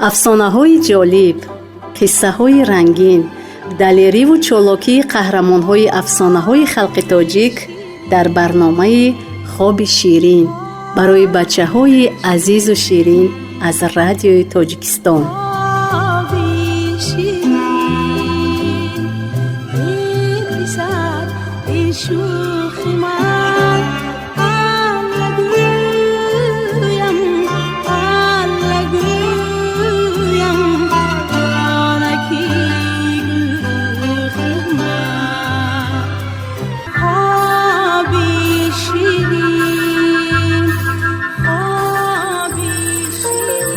Афсонаҳои ҷолиб, қиссаҳои рангин, далериву чолокии қаҳрамонҳои афсонаҳои халқи тоҷик дар барномаи «Хоби ширин» барои бачаҳои азизу ширин аз Радиои Тоҷикистон. Хоби ширин, эй писар, эй шӯхи ман, Алла гӯям, Алла гӯям, ҷонаки гулрухи ман. Хоби ширин, хоби ширин.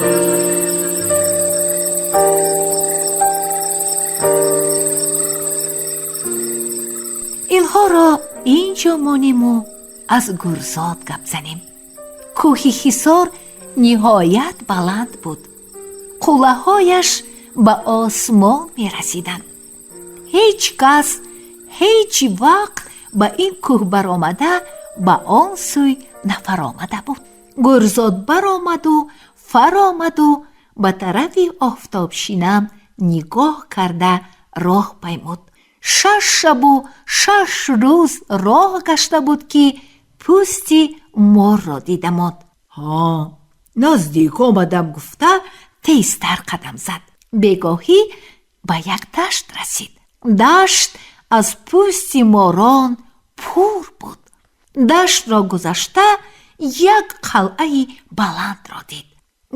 Инҳоро ин ҷо монему аз Гурзод гап занем. Кӯҳи Ҳисор ниҳоят баланд буд, қуллаҳояш ба осмон мерасиданд. Ҳеҷ кас ҳеҷ вақт ба ин кӯҳ баромада, ба он сӯй нафаромада буд. Гурзод баромаду фаромаду ба тарафи офтобшинам нигоҳ карда роҳ паймуд. 6 шабу 6 рӯз роҳ гашта буд, ки пӯсти морро дида монд. Ҳо, наздик омадам, гуфта, тезтар қадам зад. Бегоҳӣ ба як дашт расид. Дашт аз пӯсти морон пур буд. Даштро гузашта, як қалъаи баландро дид.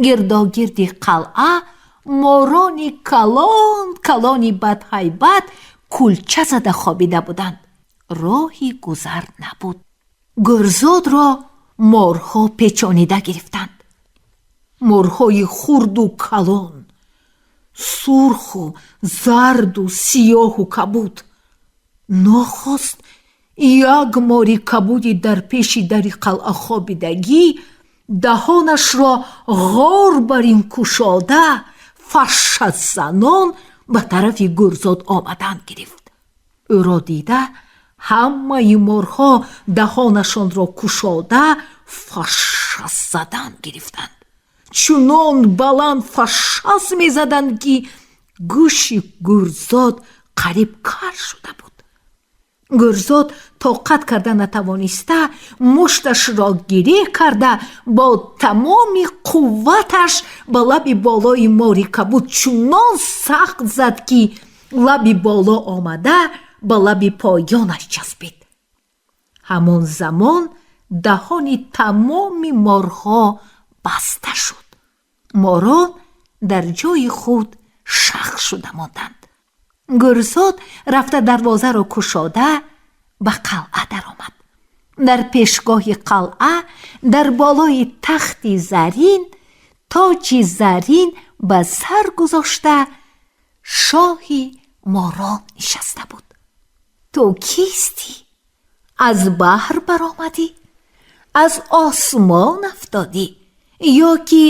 Гирдогирди қалъа морони калон калони бадҳайбат кулча зада хобида буданд. Роҳи гузар набуд. Гурзодро морҳо печонида гирифтанд, морҳои хурду калон, сурху зарду сиёҳу кабуд. Нохост як мори кабуди дар пеши дари қалъа хобидагӣ даҳонашро ғор бар ин кушода, фашшазанон ба тарафи Гурзод омадан гирифт. Ӯро дида, ҳамаи морҳо даҳонашонро кушода, фашшаз задан гирифтанд. Чунон баланд фашшаз мезаданд, ки гӯши Гурзод қариб кар шуда буд. Гурзод тоқат карда натавониста, мушташро гиреҳ карда, бо тамоми қувваташ ба лаби болои мори кабуд чунон сахт зад, ки лаби боло омада, ба лаби поёнаш часпид. Ҳамон замон даҳони тамоми морҳо баста шуд. Морон дар ҷои худ шах шуда монданд. Гурзод рафта, дарвозаро кушода, ба қалъа даромад. Дар пешгоҳи қалъа, дар болои тахти зарин, тоҷи зарин ба сар гузошта, шоҳи морон нишаста буд. Ту кистӣ? Аз баҳр баромадӣ, аз осмон афтодӣ ё ки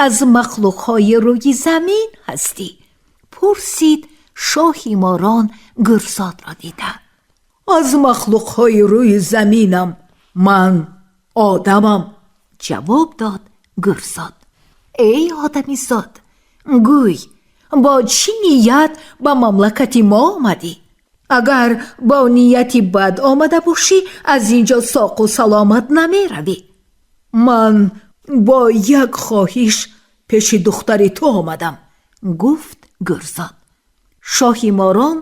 аз махлуқҳои рӯи замин ҳастӣ? Пурсид шоҳи морон Гурзодро дида. Аз махлуқҳои рӯи заминам, ман одамам, ҷавоб дод Гурзод. Эй одамизод, гӯй, бо чӣ ният ба мамлакати мо омадӣ? Агар бо нияти бад омада бошӣ, аз ин ҷо соқу саломат намеравӣ. Ман бо як хоҳиш пеши духтари ту омадам, гуфт Гурзод. Шоҳи морон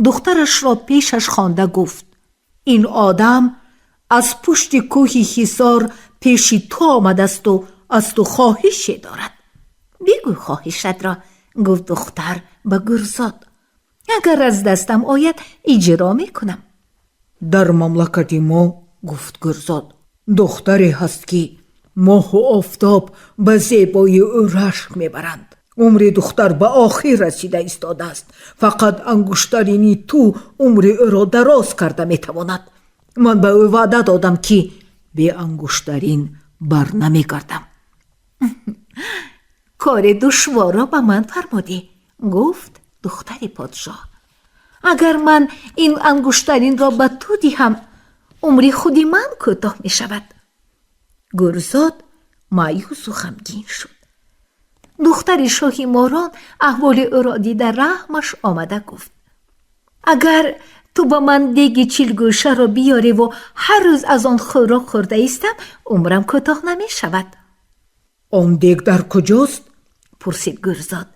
духтарашро пешаш хонда гуфт: Ин одам аз пушти кӯҳи Ҳисор пеши ту омадасту аз ту хоҳише дорад. Бигӯ хоҳишатро, гуфт духтар ба Гурзод. Агар аз дастам ояд, иҷро мекунам. Дар мамлакати мо, гуфт Гурзод, духтаре ҳаст, ки моҳу офтоб ба зебоии ӯ рашк мебаранд. Умри духтар ба охир расида истодааст. Фақат ангуштарини ту умри ӯро дароз карда метавонад. Ман ба ӯ ваъда додам, ки бе ангуштарин бар намегардам. Кори душворро ба ман фармудӣ, гуфт духтари подшоҳ. Агар ман ин ангуштаринро ба ту диҳам, умри худи ман кӯтоҳ мешавад. Гурзод маъюсу ғамгин шуд. Духтари шоҳи морон аҳволи ӯро дида, раҳмаш омада гуфт: «Агар ту ба ман деги чилгӯшаро биёреву ҳар рӯз аз он хӯрок хӯрда истам, умрам кӯтоҳ намешавад». Он дег дар куҷост? Пурсид Гӯрзод.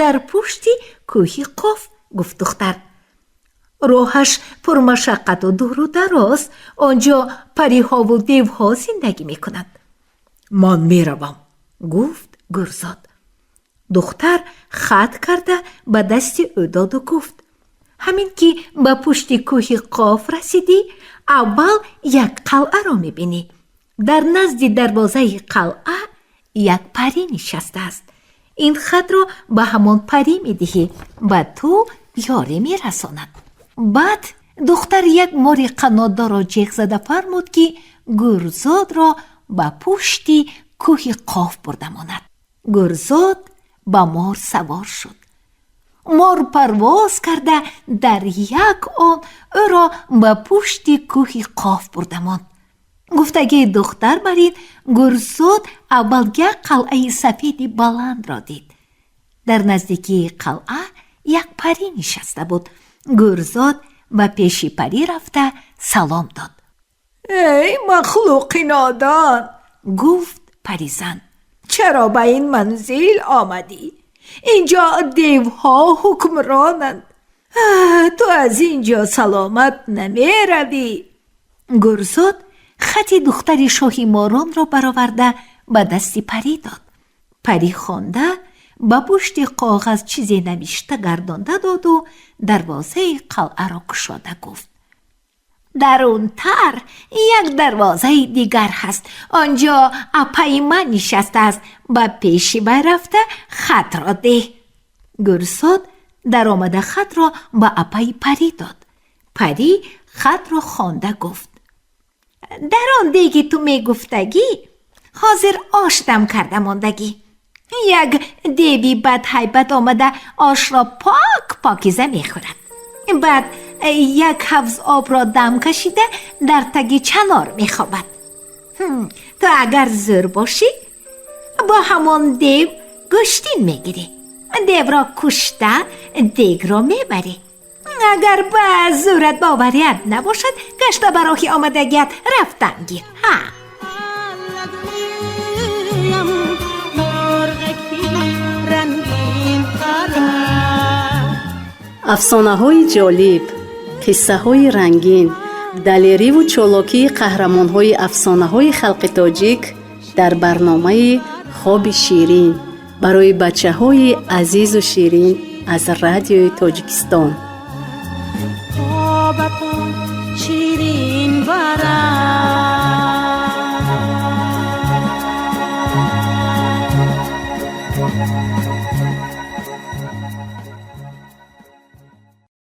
«Дар пушти кӯҳи Қоф», гуфт духтар. «Роҳаш пурмашаққату дуру дароз. Он ҷо париҳову девҳо зиндагӣ мекунанд». Ман меравам, гуфт Гӯрзод. Духтар хат карда ба дасти ӯ доду гуфт: «Ҳамин ки ба пушти кӯҳи Қоф расидӣ, аввал як қалъаро мебинӣ. Дар назди дарвозаи қалъа як парӣ нишастааст. Ин хатро ба ҳамон парӣ медиҳӣ, ба ту ёрӣ мерасонад». Баъд духтар як мори қанотдорро ҷеғ зада фармуд, ки Гӯрзодро ба пушти кӯҳи Қоф бурда монад. Гӯрзод ба мор савор шуд. Мор парвоз карда, дар як он ӯро ба пушти кӯҳи Қоф бурда монд. Гуфтагии духтар бар ин, Гӯрзод аввал як қалъаи сафеди баландро дид. Дар наздикии қалъа як парӣ нишаста буд. Гӯрзод ба пеши парӣ рафта салом дод. Эй махлуқи нодон, гуфт паризан, чаро ба ин манзил омадӣ? Инҷо девҳо ҳукмронанд. Ту аз ин ҷо саломат намеравӣ. Гӯрзод хати духтари шоҳи моронро бароварда ба дасти парӣ дод. Парӣ хонда, ба пушти коғаз чизе навишта гардонда доду дарвозаи қалъаро кушода гуфт: «Дарунтар як дарвозаи дигар ҳаст. Он ҷо апаи ман нишастааст. Ба пеши вай рафта, хатро деҳ». Гӯрзод даромада хатро ба апаи парӣ дод. Парӣ хатро хонда гуфт: «Дар он деги ту мегуфтагӣ ҳозир ош дам карда мондагӣ. Як деви бадҳайбат омада, ошро пок покиза мехӯрад. Баъд як ҳавз обро дам кашида, дар таги чанор мехобад. Ту агар зӯр бошӣ, бо ҳамон дев гӯштин мегирӣ, девро кушта, дегро мебарӣ. Агар ба зӯрат боварият набошад, гашта ба роҳи омадагият рафтан гир, ҳа». Аллагӯям мурғаки рангин пара. Афсонаҳои ҷолиб, қиссаҳои рангин, далериву чолокии қаҳрамонҳои афсонаҳои халқи тоҷик дар барномаи «Хоби ширин» барои бачаҳои азизу ширин аз Радиои Тоҷикистон. Хобатон ширин бара.